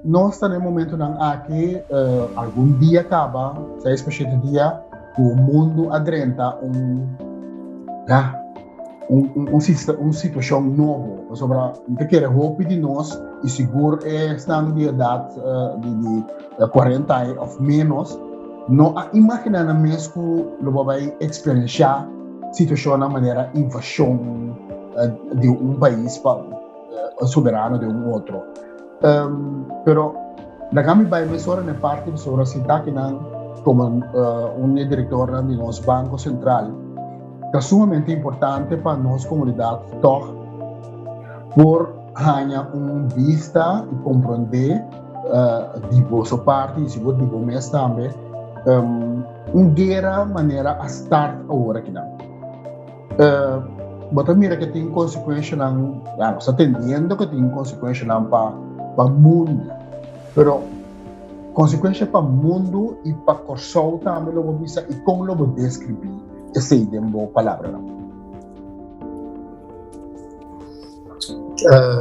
Nos ta na e momentonan aki, algun dia kaba, seis pa shete dia, ku mundu a drenta un, ya, un, un, un, un situashon nobo. Pasobra mi ta kere hopi di nos, i sigur esnan di edat di, di 40 aña òf ménos, no a imaginá nan mes ku lo bo bai eksperenshá situashonnan manera invashon di un pais pa soberano di un otro. Pero laga mi bai mesora na e parti pasobra si ta kinan komo un di e direktornan di nos Banko Sentral ta sumamente importante pa nos komunidat tòg por haña un bista i komprondé di boso parti i sigur di bo mes tambe un guera manera a start awor akinan. Bo ta mira ke tin konsekuenshanan, ya nos ta tendiendo ke tin konsekuenshanan pa pa mundu, pero konsekuensha pa mundu i pa Kòrsou tambe lo bo bisa i kon lo bo deskribí esei den bo palabranan?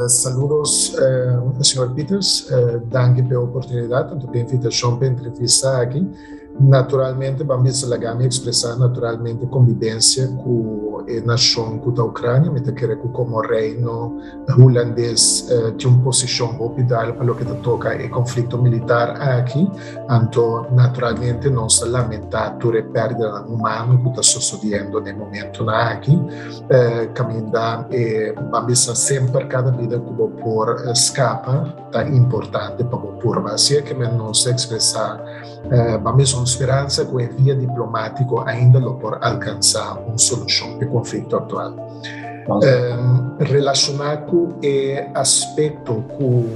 Saludos señor Pieters, danki p'e oportunidat tanto p'e invitashon p'e entrevista aki. Naturalmente ban bisa laga mi expresa naturalmente convivencia cu e nacion cu ta Ucrania. Mi ta kere cu como Reino Hulandes tin un posicion hopi duidelijk pa loke ta toca e conflicto militar aki. Anto naturalmente nos ta lamenta tur e perdidanan humano cu ta sosodiendo na e momentonan aki. Caminda e ban bisa semper cada bida cu bo por scapa ta importante pa bo purba. Así ke men nos ta expresa. Ba mesun speransa ku e via diplomátiko ainda lo por alkansá un solushon p'e konflikto aktual. Relashoná ku e aspekto ku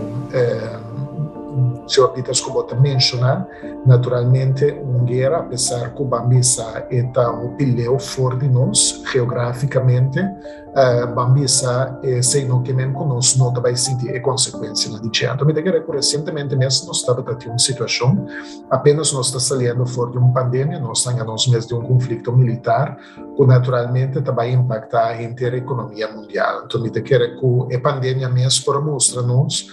señor Pieters ku bo ta menshoná, naturalmente un guera apesar ku ban bisa e ta hopi leu for di nos geografikamente, Ban bisa esei no ke men ku nos no ta bai sinti e konsekuensianan di dje. Anto mi ta kere ku resientemente mes nos tabata tin un situashon, apenas nos ta saliendo for di un pandemia, nos ta haña nos mes den un konflikto militar ku naturalmente ta bai impaktá henter ekonomia mundial. Anto mi ta kere ku e pandemia mes por a mustra nos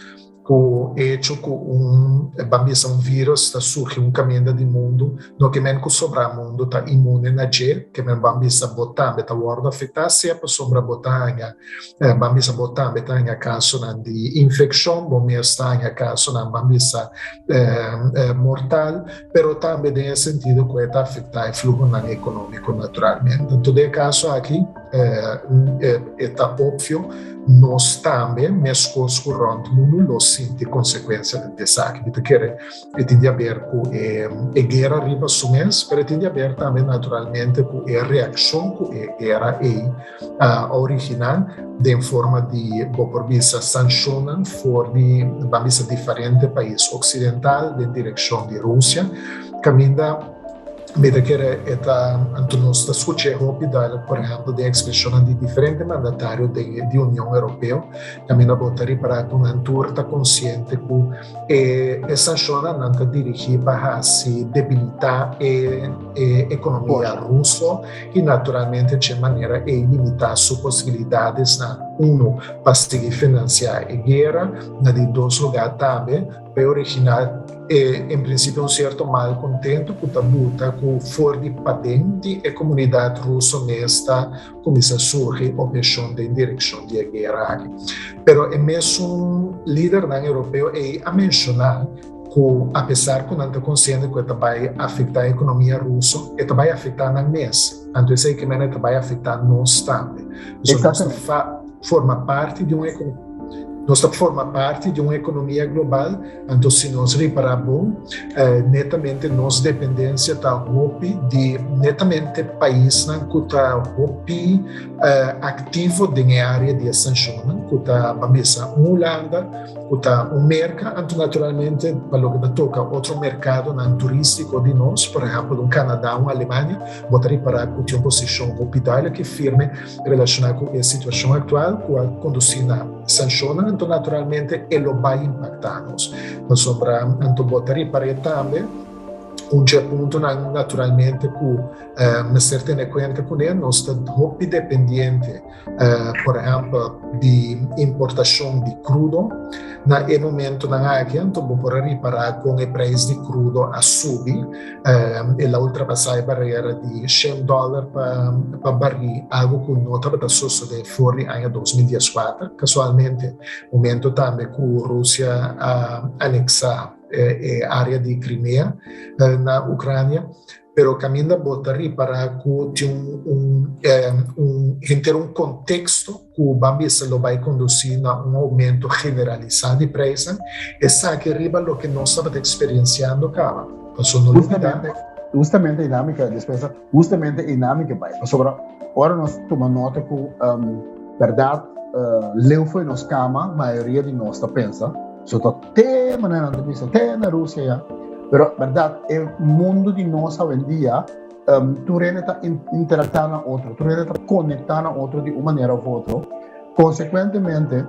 Ku echo ku un, ban bisa un virus ta surgi un kaminda di mundu, no ke men ku sobrá mundu ta inmune na dje, ke men ban bisa bo tambe ta wòrdu afektá, sea pasobra bo ta haña, ban bisa bo tambe ta haña kasonan di infekshon, bo mes ta haña kasonan ban bisa mortal, pero tambe den e sentido ku e ta afektá e fluhonan ekonómiko naturalmente. Anto den e kaso aki e ta opvio. Nos tambe, meskos ku rònt mundu, lo sinti konsekuensia di esaki. Mi ta kere e tin di aber ku e guera riba su mes, pero e tin di aber tambe naturalmente ku e reakshon ku e guera ei a originá den forma di, bo por bisa, sanshonnan for di, ban bisa, diferente pais oksidental den direkshon di Rusia, kaminda. Mi ta kere e ta, anto nos ta skuch'é hopi duidelijk, por ehèmpel den ekspreshonnan di diferente mandatario den di Union Europeo, kaminda bo ta ripará ku nan tur ta konsiente ku e e sanshonnan nan ta dirigí pa hasi debilitá e e ekonomia ruso i naturalmente dje manera ei limitá su posibilidadesnan, uno, pa sigui finansiá e guera, na di dos lugá tambe pa e originá E en principio un cierto malcontento cu ta buta cu for di paden di e comunidad ruso mes ta cuminsa surgi obhecion den direccion di e guera aki. Pero e mesun lidernan europeo ey a menciona cu apesar cu nan ta consciente cu e ta bay afecta e economia ruso, e ta bay afecta nan mes. Anto esey ke mene ta bay afecta nos tambe. Pasobra nos ta forma parti di un economia. Nos ta forma parti di un economia global, anto si nos ripara bon, netamente nos dependencia ta hopi di netamente paisnan cu ta hopi activo den e area di e sancionnan, cu ta, ban bisa, un Hulanda, cu ta un Merca, anto naturalmente pa loke ta toca otro mercadonan turistico di nos, por ehempel un Canada, un Alemania, bo ta ripara cu tin un posicion hopi duidelijk y firme Relashoná ku e situashon aktual ku a kondusí na sanshonnan, anto naturalmente e lo bai impaktá nos. Pasobra anto bo ta ripar'é tambe Un dje puntonan naturalmente ku mester tene kuenta kuné, nos ta hopi dependiente por ehèmpel di importashon di krudo. Na e momentonan aki anto bo por a ripará kon e preis di krudo a subi, el a ultrapasá e barera di shen dòler pa barí, algu ku no tabata sosodé for di aña 2014, kasualmente momento tambe ku Rusia a aneksá e área di Crimea na Ucrania, pero caminda bo ta ripara cu tin un, un, un henter un contexto cu ban bisa lo bay conduci na un aumento generalisa di prijsnan, esaki riba loke nos tabata experienciando caba. Paso no lubida. Justamente, justamente dinámica, dispensa, justamente dinámica bay. Pasobra ora nos tuma nota cu um, berdad uh, leu foi nos cama, mayoria di nos ta pensa, So ta te manera nan ta bisa, te na Rusia ya. Pero berdad, e mundo di nos awendia, um, tur hende ta interacta na otro, tur hende ta conecta na otro di un manera of otro. Consecuentemente,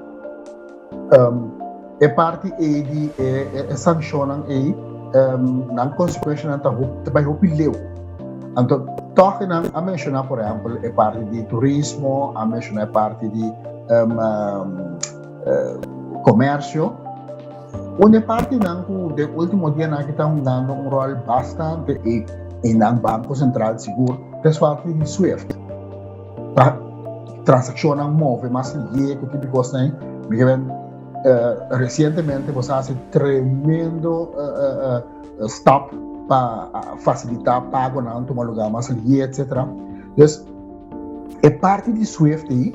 um, e parti ei di e, e, e sancionnan ei, um, nan consecuencianan ta, ta bai hopi leu. Anto, toch nan a menciona, por ehempel, e parti di turismo, a menciona e parti di um, um, Comercio, un e partinan ku den último dianan aki ta hungando un ròl bastante i i nan Banko Sentral sigur ta es parti di Swift. Pa transakshonnan move mas lihé ku tipo di kosnan ei. Mi ke ben resientemente bo sa hasi tremendo stap pa fasilitá pagonan tuma lugá mas lihé etcetera. Dus e parti di Swift ei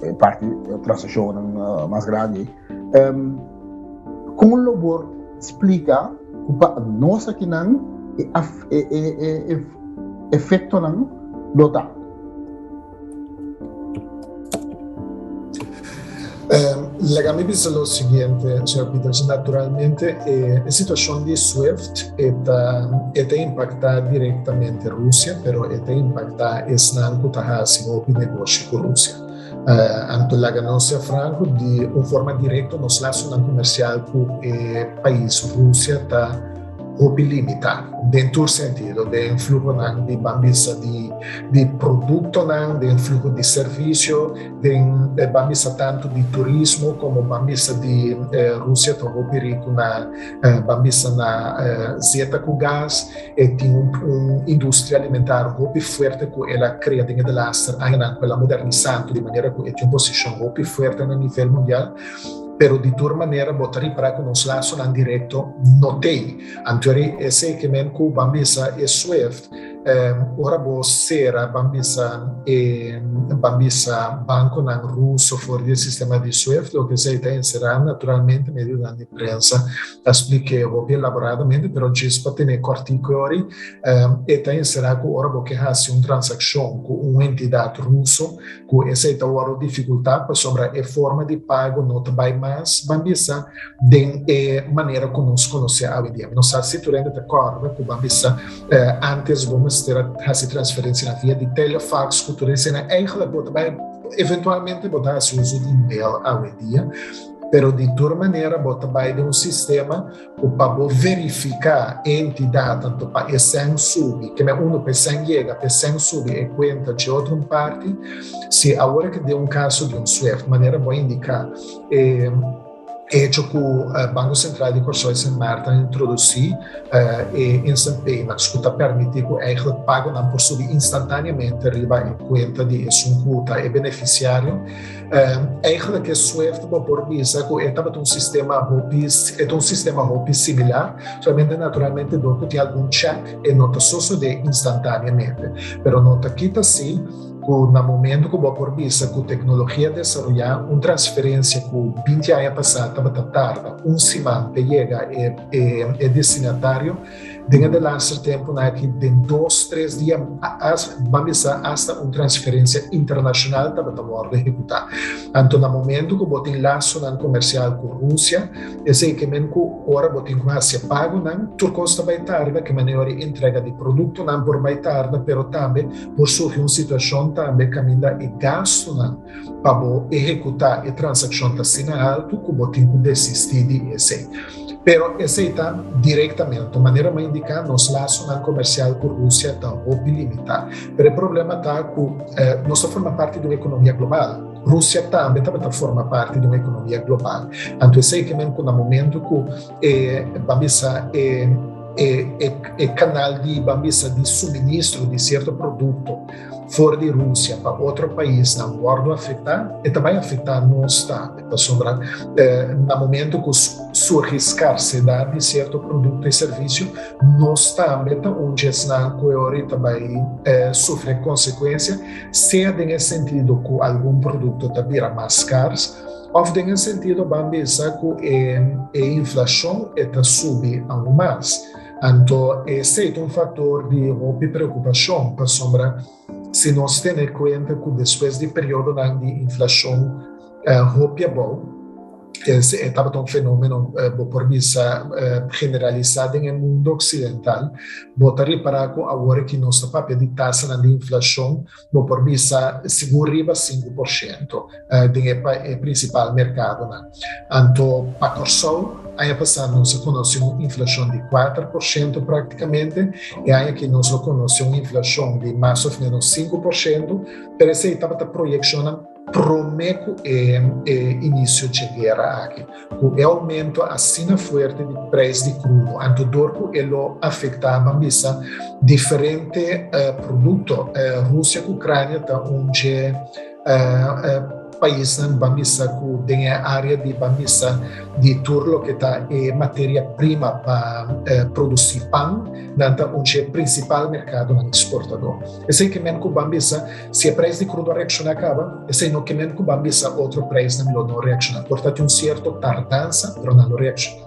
e parti e transaccionnan uh, mas grandi. Um, kon lo por splika ku pa nos akinan e, e, e, e, e efectonan lo ta? Laga mi bisa lo siguiente, señor Peters. Naturalmente, eh, e situacion di SWIFT eta, eta impacta directamente Rusia, pero eta impacta esnan cu ta haci hopi negoshi cu Rusia. Uh, anto laga nos sea franco, di un forma directo nos lazonan comercial cu e pais Rusia ta hopi limitá den tur sentido, den fluhonan di ban bisa di di produktonan, den fluho di servisio, den ban bisa tantu di turismo komo ban bisa di Rusia ta hopi riku na ban bisa na zeta ku gas, e tin un un industria alimentar hopi fuerte ku el a krea den e delaster añanan ku el a modernisá di manera ku e tin un posishon hopi fuerte na nivel mundial. Pero di tur manera bo ta ripará ku nos lasonan direkto no t'ei. Anto eri esei ke men ku ban bisa e Swift, ora bo sera ban bisa e ban bisa bankonan ruso for di e sistema di Swift, loke esei ta enserá naturalmente medionan di prensa ta splik'é hopi elaboradamente, pero djis pa tene kòrtiku e ori, e ta enserá ku ora bo ke hasi un transakshon ku un entidat ruso, Ku esei ta wòrdu difikultá pasobra e forma di pago no ta bai mas, ban bisa, den e manera ku nos konosé awendia. Mi no sa si tur hende ta kòrda ku ban bisa ántes bo mester a hasi transferensianan via di telefax ku tur eseinan. Eigentlik bo ta bai eventualmente bo ta hasi uso di mail awendia, pero di tur manera bo ta bai den un sistema ku pa bo verifiká e entidat anto pa e sèn subi, ke men unu pa e sèn yega, pa e sèn subi e kuenta dje otro un parti, si awor ke den un kaso di un SWIFT, manera bo a indiká, e hecho ku Banko Sentral di Kòrsou i Sint Maarten a introdusí e instant payments ku ta permití ku eigentlik pagonan por subi instantáneamente riba e kuenta di esun ku ta e benefisiario. Eigenlijk e Swift bo por bisa ku e tabata un sistema hopi, e ta un sistema hopi similar, solamente naturalmente dor ku tin algun check e no ta sosodé instantáneamente. Pero no ta kita si ku na momento ku bo por bisa ku teknologia desaroyá un transferensia ku 20 aña pasá tabata tarda un siman pa yega e e destinatario, Den e delaster tempunan aki, den dos, tres dia, ban bisa hasta un transferencia internacional tabata wòrdu ehekutá. Anto na momento ku bo tin lasonan komersial ku Rusia, esei ke men ku ora bo tin ku hasi e pagonan, tur kos ta bai tarda, ke manera di entrega di produktonan por bai tarda, pero tambe por surgi un situashon tambe kaminda e gastunan pa bo ehekutá e transakshon ta asina haltu ku bo tin ku desistí di esei. Pero esei ta direktamente. Manera mi a indiká, nos lasonan komersial ku Rusia ta hopi limitá. Pero e problema ta ku nos ta forma parti di un ekonomia global. Rusia tambe tabata forma parti di un ekonomia global. Anto esei ke men ku na momento ku e ban bisa e e e kanal di ban bisa di suministro di sierto produkto for di Rusia pa otro paisnan wòrdu afektá, e ta bai afektá nos tambe. Pasobra na momento ku surgi skarsedat di sierto produkto i servisio, nos tambe ta un di esnan ku e ora ta bai sufri e konsekuensia, sea den e sentido ku algun produkto ta bira mas skars, òf den e sentido ban bisa ku e inflashon e ta subi aun mas. Anto esei ta un faktor di hopi preokupashon, pasobra si nos tene kuenta ku despues di periodonan di inflashon hopi abou, e tabata un fenomeno bo por bisa generalisá den e mundo oksidental, bo ta ripará ku awor aki nos ta papia di tasanan di inflashon bo por bisa sigur riba 5% den e prinsipal merkadonan. Anto pa Kòrsou aña pasá nos a konosé un inflashon di 4% praktikamente, e aña aki nos lo konosé un inflashon di mas òf ménos 5%, pero esei tabata proyekshonnan promé ku e inisio dje guera aki, ku e oumento asina fuerte di preis di krudo, anto dor ku e lo afektá, ban bisa, diferente produkto. Rusia ku Ukrania ta un dje paisnan, ban bisa, ku den e área di, ban bisa, di tur loke ta e materia prima pa produsí pan, nan ta un dje prinsipal merkadonan eksportadó. Esei ke men ku ban bisa, si e preis di krudo a reakshoná kaba, esei no ke men ku ban bisa otro preisnan lo no reakshoná. Por ta tin un sierto tardansa, pero nan lo reakshoná.